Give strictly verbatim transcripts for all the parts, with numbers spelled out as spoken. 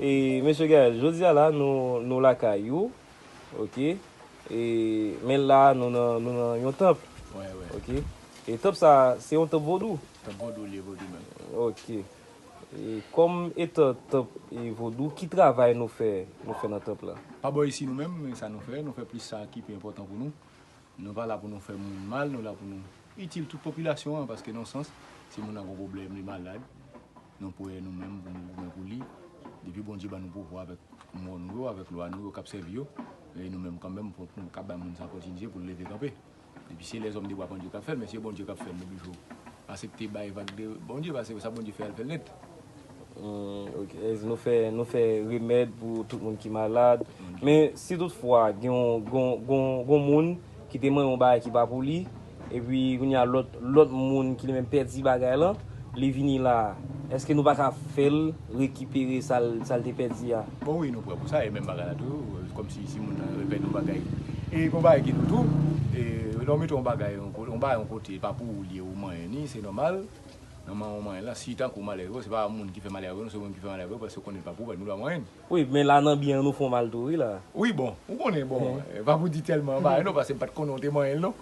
E, mesye Gaël, jodi a la, nou, nou lakay ou, ok? E, men la, nou nan, nou nan yon tanp, Wè, wè. Ok. E tanp sa, se yon tanp vodou. Tanp vodou li ye vodou menm. Ok. E kòm etan tanp e vodou, ki travay nou fè, nou fè nan tanp la? Pa bò isi nou menm, men sa nou fè, nou fè plis sa ki pi enpòtan pou nou. Nou pa la pou nou fè moun mal, nou la pou nou itil tout popilasyon an, paske nan sans, si moun nan gon pwoblèm, li malad, nou prè nou menm pou nou goumen pou li. Depi Bondye ban nou pouvwa avèk mo nou yo, avèk lwa nou yo k ap sèvi yo, e nou menm kanmenm, fòk nou ka bay moun sa opòtinite pou l leve kanpe. Epi se lèzòm de bwa Bondye k ap fè l, men se Bondye k ap fè l, nou toujou aksepte bay vag de Bondye, paske sa Bondye fè a, l fè l nèt. Hmm, ok. E nou fè, nou fè remèd pou tout moun ki malad. Men si toutfwa gen yon, gen yon, gen yon, gen yon moun ki te manyen yon bagay ki pa pou li, epi kounye a lòt, lòt moun ki li menm pèdi bagay lan, li vini la, èske nou pa ka fè l rekipere sa l, sa l te pèdi a? Bon, wi, nou prè pou sa, e menm bagay la tou, kòmsi si moun nan repèdi yon bagay. E gon bagay ki nou tou, e lè w mete yon bagay, yon ko- yon bagay yon kote, e pa pou ou li ye, ou manyen ni, se nòmal. Nan manyen ou manyen la, si tankou malè yo, se pa moun ki fè malè avè w, se moun ki fè malè avè w, paske ou konnen l pa pou ou, pa gen dwa manyen l. Wi, men la nan byen an nou fè yon mal tou, wi la. Wi, bon, ou konnen, bon, e pa pou di tèlman bagay non, paske m pa t konnen w te manyen l non.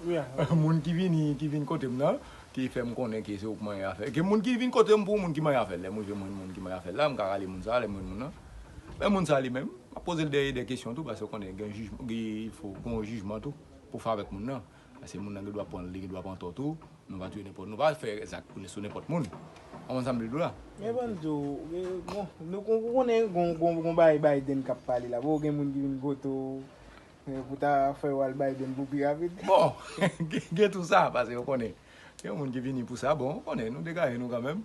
Moun ki vini, ki vin kote m nan, ki fè m konnen ke se ou k manyen afè. Gen moun ki vin kote m pou moun ki manyen afè l. Lè m rive mwen moun ki manyen afè l la, m ka rale moun sa, lè m jwenn moun nan. Men moun sa li menm, m ap poze l de, de kesyon tou, paske ou konnen gen jijman, gen, il faut gon jijman tou pou fè avèk moun nan. Paske moun nan gen dwa pran, li gen dwa pran tò tou. Nou pa touye nenpòt, nou pa fè zak pou sou nenpòt moun. Ou konprann sa m vle di w la? Men ban m di w, e, bon, nou kon- ou konnen gon, gon, gon bagay Biden k ap pale la. Bon, gen moun ki vin kote w, e, pou ta fè w al Biden pou pi rapid. Bon, gen, gen tou sa, paske ou konnen. Gen moun ki vini pou sa, bon, ou konnen, nou degaje nou kanmenm.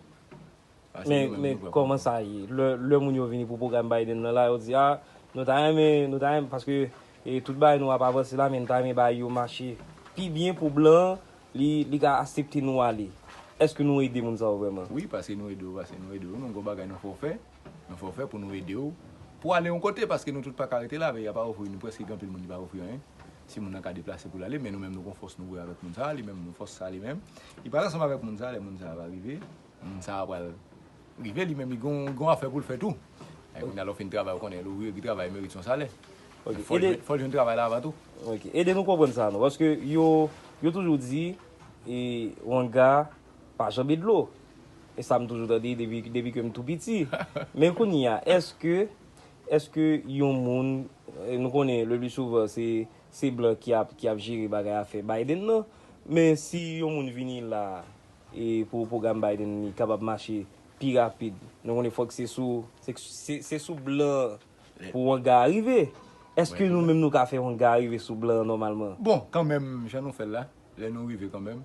Paske Men, nou menm, men nou pran kòman sa ye? Lè, lè moun yo vini pou pwogram Biden nan la, yo di, a, nou ta renmen, nou ta renmen, paske e, tout bagay nou ap avanse la, men nou ta renmen bagay yo mache pi byen pou blan an, li, li ka aksepte nou ale. Èske nou ede moun sa yo vrèman? Wi, paske nou ede w, paske nou ede w. Nou gon bagay nou fè w fè, nou fè w fè pou nou ede w. Pou ale yon kote, paske nou tout pa ka rete la, men y a pa ofri, nou prèske gen anpil moun ki pa ofri anyen. Si moun nan ka deplase pou l ale, men nou menm nou gon fòs nou voye avèk moun sa, li menm nou fòs sa li menm. Li pral ansanm avèk moun sa, lè moun sa va rive, moun sa pral rive, li menm li gon, gon afè pou l fè tou. E kounye a lè w fin travay, ou konnen, louvriye ki travay merite yon salè. Ok, Fò l ede- jwenn- fò l jwenn travay la avan tou. Ok, ede nou konprann sa non, paske yo, yo toujou di, e, wanga pa janbe dlo. E sa m toujou tande depi, depi ke m tou piti. Men kounye a, èske, èske yon moun, e, nou konnen le pli souvan se, se blan ki ap, ki ap jere bagay afè Biden nan, men si yon moun vini la, e, pou pwogram Biden li kapab mache pi rapid. Nou konnen fòk se sou, se, se, se sou blan pou wanga a rive. Èske nou menm nou ka fè wanga a rive sou blan an nòmalman? Bon, kanmenm, jan nou fè l la, lè nou rive kanmenm,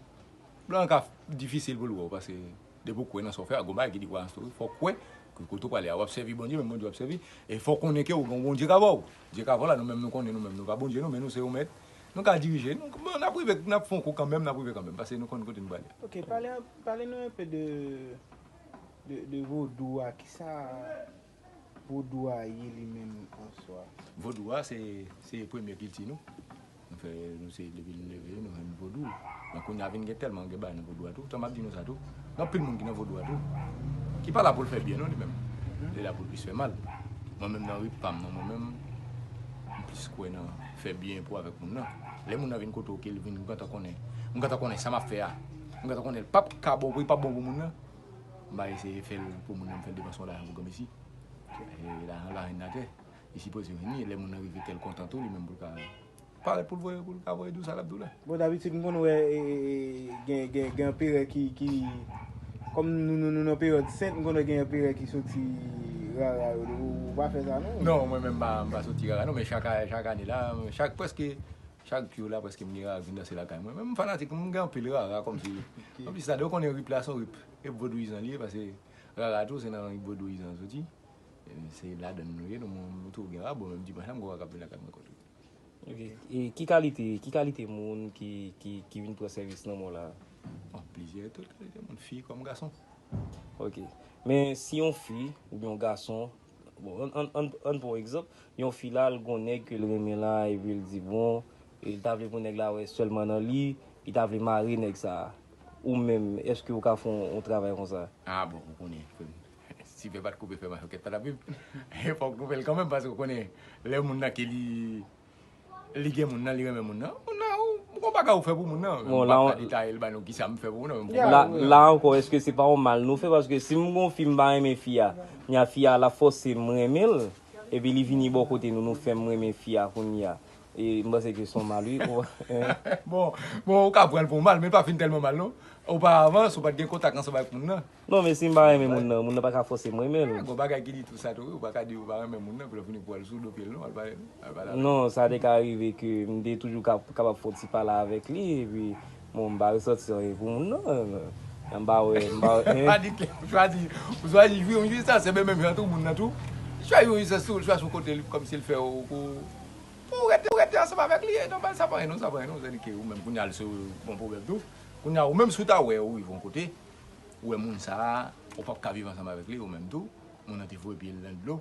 blan an ka difisil pou l wè w, paske depi w kwè nan sa w fè a, gon bagay ki di kwayans tou, fò w kwè ke kote w prale a, w ap sèvi Bondye, menm Bondye w ap sèvi, e fò w konnen ke w gen yon Bondye k avè w. Dye k avè w la, nou menm nou konnen, nou menm nou pa Bondye, nou, men nou se yon mèt. Nou ka dirije, nou, n ap rive, n ap fè yon kou kanmenm, n ap rive kanmenm, paske nou konn kote nou prale. Ok, pale, pale nou enpe de, de, de vodou a, kisa vodou a ye li menm an swa? Vodou a, se, se premye kilti nou. Nou fè, nou se depi nou leve, nou jwenn vodou. Men kounye a vin gen tèlman gen bagay nan vodou a tou. Tan m ap di nou sa tou. Gen anpil moun ki nan vodou a tou. Ki pa la pou l fè byen non li menm. Li la pou l plis fè mal. Mwen menm nan rit pa m nan mwen menm, m plis kwè nan fè byen pou avèk moun nan. Lè moun nan vin kote w ke l vin, m gentan konnen. M gentan konnen sa m ap fè a. M gentan konnen l p ap ka bon pou, li p ap bon pou moun nan. M pa eseye fè l pou moun nan, m fè l depanse yon lajan pou granmesi. E lajan, lajan atè. Li sipoze vini, lè moun nan rive kè l kontan tou, li menm pou l ka parèt pou l voye, pou l ka voye di w sa l ap di w la. Bon, dabitid, m konn wè, e, e, e, gen, gen, gen anperè ki, ki, kòm nou, nou, nou nan peryòd sent, m konn wè gen anperè ki soti rara yo. Ou, ou pa fè sa, non? Non, mwen menm, m pa, m pa soti rara, non, men chak, chak ane la, chak, prèske, chak jou la, prèske m gen rara k vin danse lakay mwen. Men m fanatik, m gen anpil rara, kòmsi, kòmsi sa, donk, konnen rip la, se yon rip, rip vodouyizan li ye, paske rara tou, se nan rip vodouyizan l soti. E, se ladann nou ye, nou, nou tou gen rara, bon, menm dimanch la, m gen rara k ap vin lakay mwen kontou. Ok. E ki kalite, ki kalite moun ki, ki, ki vin pran sèvis nan mò la? Bon, plizyè, tout kalite moun, fi kòm gason. Ok. Men si yon fi oubyen yon gason, bon, ann, ann, ann, ann pran yon egzanp, yon fi la, l gon nèg ke l renmen la, epi l di, bon, e l ta vle pou nèg la wè sèlman nan li, li ta vle mare nèg sa a. Ou menm, èske ou ka fè yon, yon travay konsa? Ah, bon, ou konnen, frè m. Si fè pa t koupe, fè machòkèt pa t ap viv. Fòk nou fè l kanmenm, paske ou konnen, lè moun nan ke li, li gen moun nan, li renmen moun nan. Moun nan, ou, ou gon bagay ou fè pou moun nan. Bon, m la, p ap ka detaye l ba nou kisa m fè pou moun nan, men m gon bagay la, pou moun nan. La ankò, èske se pa yon mal nou fè? Paske si m gon fi, m pa renmen fi a, kounye a fi a, l ap fòse m renmen l, epi li vini bò kote nou, nou fè m renmen fi a kounye a. E m panse ke se yon mal, wi. Ou, hein? Bon, bon, ou ka pran l pou yon mal, men l pa fin tèlman mal, non. Oparavan, si w pa t gen kontak ansanm avèk moun nan, Non, men si m pa renmen moun nan, moun nan pa ka fòse m renmen l. Ah, gon bagay ki di tou sa tou, wi, ou pa ka di ou pa renmen moun nan, pou l fini pou al sou do pye l, non, al pale, al pale avè l. Non, sa te ka rive ke m te toujou ka, kapab fè yon ti pale avèk li, epi, bon, m pa resanti anyen pou moun nan. M pa wè, m pa wè, hein. Pa di ke, ou chwazi, ou chwazi jwi yon jwisans, se menm jan tou, moun nan tou. Chwazi yon jwisans tou, chwazi yon kote, li, kòmsi l fè ou, pou, pou ou rete, ou rete ansanm avèk li, e nòmal, sa pa anyen non, sa pa anyen non, sètadi ke ou menm, kounye a, l se yon pwoblèm tou. Kounye a, ou menm, si w ta wè, ou rive yon kote, ou wè moun sa a, ou p ap ka viv ansanm avèk li, ou menm tou, moun nan te voye pye l nan dlo,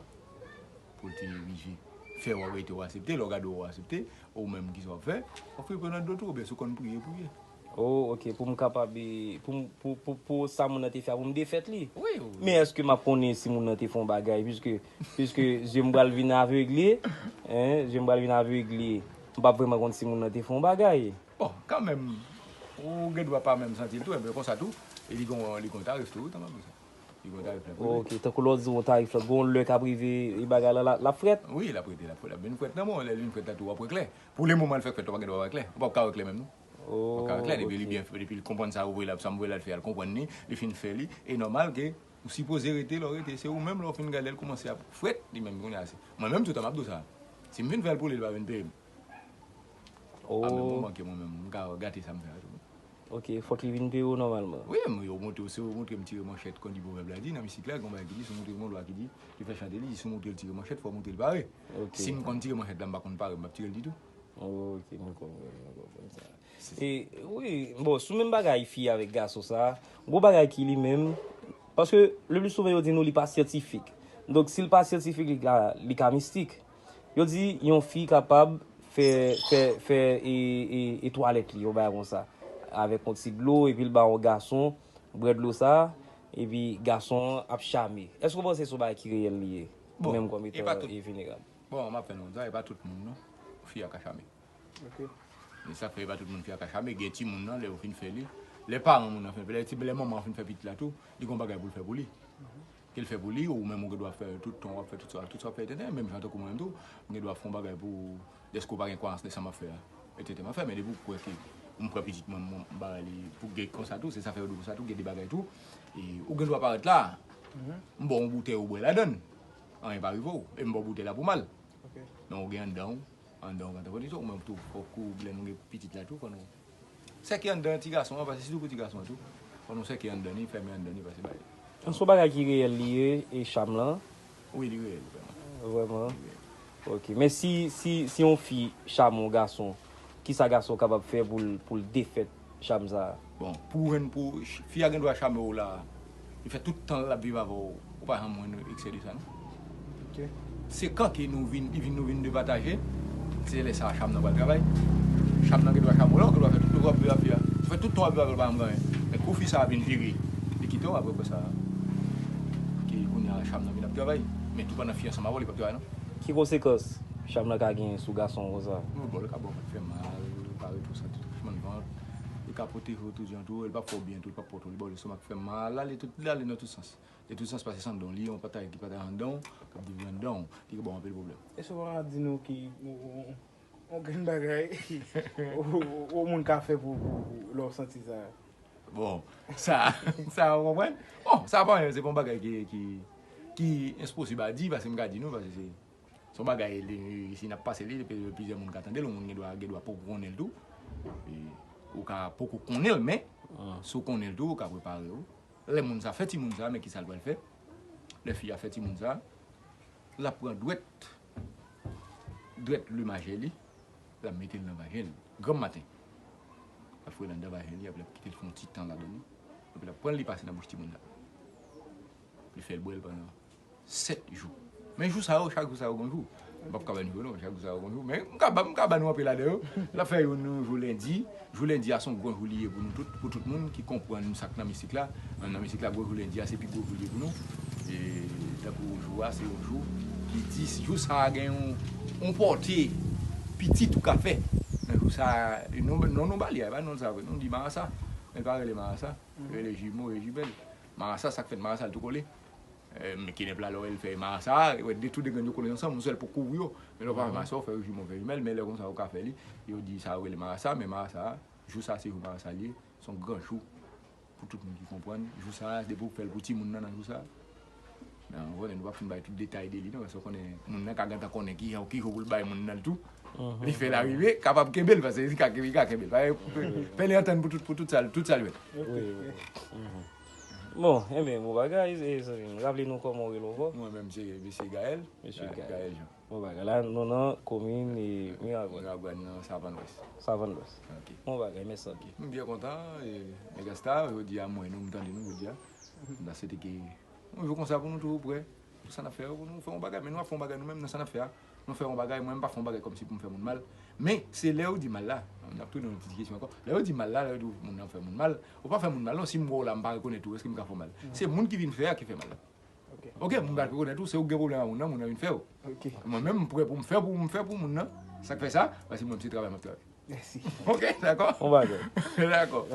pou l te rive fè w rete, ou aksepte, lè w gade w, ou aksepte, ou menm kisa w ap fè, w ap fè pye w nan dlo tou, oubyen si w konn priye, priye. Oh, ok, pou m kapab, e, pou m, pou, pou, pou sa moun nan te fè a, pou m defèt li. Wi, wi. Men èske m ap konnen si moun nan te fè yon bagay, piske, piske zye m pral vin avegle, hein, zye m pral vin avegle, m p ap vrèman konn si moun nan te fè yon bagay. Bon, kanmenm, ou gen dwa pa menm santi l tou, enben konsa tou, e li gon, li gon tarif tou, wi, tanman konsa. Li gon tarif la pou li. Ok, tankou lè w di yon tarif la, gon lè k ap rive, e bagay la, la, l ap frèt? Wi, l ap rete, l ap frèt, l ap vin frèt nan men w, lè l vin frèt la tou, w ap wè klè. Pou le moman l fèk frèt la, w pa gen dwa wè klè. Ou p ap ka wè klè menm, non. Ou p ap ka wè klè, depi li byen, depi l konprann sa ou voye l ap, sa m voye l al fè a, l konprann li, li fin fè li, e nòmal ke ou sipoze rete, lè w rete, se ou menm, lè w fin gade l kòmanse ap frèt, li menm, kounye a se. Mwen menm, toutan m ap di w sa. Si m fin fè l pou li, li pa vin peye m. Oh. Ap gen moman ke mwen menm, m ka gate sa m fè a tou. Ok, fòk li vin peye w nòmalman. Wi, m, yo montre, se yo montre m tire manchèt, kon di pwovèb la di, nan misik la, gon bagay ki di, si w montre m yon lwa ki di, li fè chante, li di, si w montre l tire manchèt, fò w montre l pare. Ok. Si m konn tire manchèt la, m pa konn pare, m p ap tire l ditou. Ok, m konprann, m konprann sa. E, wi, bon, sou menm bagay fi avèk gason sa, gon bagay ki li menm, paske le pli souvan yo di nou li pa syantifik. Donk, si l pa syantifik, li ka, li ka mistik. Yo di yon fi kapab fè, fè, fè, e, e, e twalèt li, yon bagay konsa. Avèk yon ti dlo, epi l ba yon gason, bwè dlo sa, epi gason an ap chame. Èske w panse se yon bagay ki reyèl li ye? Bon, menm kòm etan, e, venerab. Bon, m ap fè nou konn sa, e pa tout moun, non, fi a ka chame. Ok. E sa k fè e pa tout moun fi a ka chame, gen timoun nan, lè yo fin fè li, lè paran moun nan fin fè, lè ti, lè manman an fin fè pitit la tou, li gon bagay pou l fè pou li. Ke l fè pou li, ou menm ou gen dwa fè tout tan w ap fè tout sa, tout sa w ap fè tenten, menm jan tankou mwen menm tou, m gen dwa fè yon bagay pou, dèske w pa gen kwayans nan sa m ap fè a, etsetera. M ap fè, men depi w kwè ke m pran pitit mwen, m, m ba li pou gen konsa tou, se sa fè yo di w konsa tou, gen de bagay tou, e ou gen dwa parèt la, M ba w yon boutèy ou bwè ladan l. Anyen pa rive w. E m ba w boutèy la pou mal. Men w gen anndan w, anndan w gentan kondisyon, ou menm tou, fòk ou, lè nou gen pitit la tou, fò nou sèke anndan ti gason an, paske sitou pou ti gason an tou, fò nou sèke anndan li, fèmen anndan li, paske bay. Se yon bagay ki reyèl li ye, e cham lan? Wi, li reyèl, vrèman. Vrèman? Li reyèl. Ok. Men si, si, si yon fi chame yon gason, kisa gason kapab fè pou l, pou l defèt cham sa a? Bon, pou w jwenn, pou fi a gen dwa chame w la, li fè tout tan l ap viv avè w, ou pa janm jwenn eksè de sa, non. Se kan ke nou vin, li vin, nou vin depataje, se lè sa a cham nan pral travay. Cham nan gen dwa chame w la, ou gen dwa fè tout tan w ap viv avè fi a. Ou fè tout tan w ap viv avè l, ou pa janm gen anyen. Men kou fi sa a vin vire, li kite w, apre, apre sa, ke kounye a cham nan vin ap travay. Men tou pandan fi ansanm avè w, li p ap travay, non. Ki konsekans cham nan ka genyen sou gason konsa? Bon, bon, li ka ba w vant fè mal, li ka retwousa tout franchman vant, li ka pwoteje w tou jan tou, li p ap fè w byen tou, li p ap pote w, li ba w lestomak fè mal, l ale tout, l ale nan tout sans. De tout sans, paske se anndan w li ye, yon patay ki patay anndan w, k ap devye anndan w, li ka ba w anpil pwoblèm. Èske w pa ka di nou ki, yon, yon, yon grenn bagay yon, yon moun ka fè pou, pou, pou lè w santi sa? Bon, sa, sa, ou konprann? Bon, sa pa anyen, se pa yon bagay ki, ki, ki enposib a di, paske m ka di nou, paske se, se yon bagay, li, si n ap pase li, plizyè moun ka tande l, yon moun gen dwa, gen dwa poko konnen l tou. E, ou ka poko konnen l, men, si w konnen l tou, ou ka prepare w. Lè moun sa fè timoun sa, men kisa l pral fè? Lè fi a fè timoun sa, l ap pran dwèt, dwèt limajè li, l ap mete l nan vajen l, granm maten. L ap foure l anndan vajen li, apre l ap kite l fè yon ti tan ladan li. Epi l ap pran l, li pase nan bouch timoun sa. Li fè l bwè l pandan sèt jou. Men jou sa yo, chak jou sa yo gon jou. M p ap ka ba nou yo non, chak jou sa yo gon jou. Men m ka ba, m ka ba nou anpil ladan yo. L ap fè youn jou lendi. Jou lendi a se yon gwo jou li ye pou nou tout, pou tout moun ki konprann sa k nan mistik la. Nan mistik la, gwo jou lendi a se pi gwo jou li ye pou nou. E tankou jou a se yon jou ki di, jou sa a gen yon, yon pòte pitit ou ka fè. Nan jou sa a, non, non, non, ba li a, e pa non sa vre, non, li marasa. Men l pa rele marasa, li rele jimo e jimèl. Marasa, sa k fèt marasa, l tou kole. E, men kenèp la, lè w wè l fè marasa, wè de tou de grenn yo kole ansanm, yon sèl pou kouvri yo. Men lè w pa fè marasa, w fè yo jimo, w fè jimèl, men lè konsa, ou ka fè li, yo di sa yo rele marasa, men marasa, jou sa, se jou marasa li ye, se yon gran jou pou tout moun ki konprann. Jou sa, depi w fè l pou timoun nan, nan jou sa, men w konnen, nou p ap fin bay tout detay de li, non, paske w konnen, moun nan ka gentan konnen ki jan, ki jou pou l bay moun nan l tou. Li fè l arive, kapab kenbe l, paske li ka, li ka kenbe l. Fè, fè li antann pou tout, pou tout sa, tout sa l jwenn. Wi, wi. Bon, enben, bon bagay, e, zanmi m, raple nou kòman w rele w ankò? Mwen menm, se mesye Gaël. Mesye Gaël. Gaël Jean. Bon bagay, la, nou nan komin, e, Miragwàn. Miragwàn, nan Savann Wès. Savann Wès. Ok. Bon bagay, mèsi anpil. M byen kontan, e, Megastar, jodi a, mwen, nou, m tande nou, jodi a. M ta swete ke yon jou konsa pou nou toujou prè. Pou sa n ap fè yo, pou nou fè yon bagay, men nou ap fè yon bagay nou menm nan sa n ap fè a. Nou fè yon bagay, mwen m pa fè yon bagay kòmsi pou m fè moun mal. Men, se lè yo di mal la, n ap tounen yon ti kesyon ankò. Lè yo di mal la, lè yo di moun nan fè moun mal, ou pa fè moun mal non, si m wè w la, m pa rekonèt ou, èske m ka fè w mal? Se moun ki vin fè a ki fè mal la. Ok, moun pa rekonèt ou, se ou ki gen pwoblèm a moun nan, moun nan vin fè w. Mwen menm, m prè pou m fè, pou m fè pou moun nan. Sa k fè sa? Paske mwen, se travay m ap travay. Ok, dakò? Bon bagay. Dakò.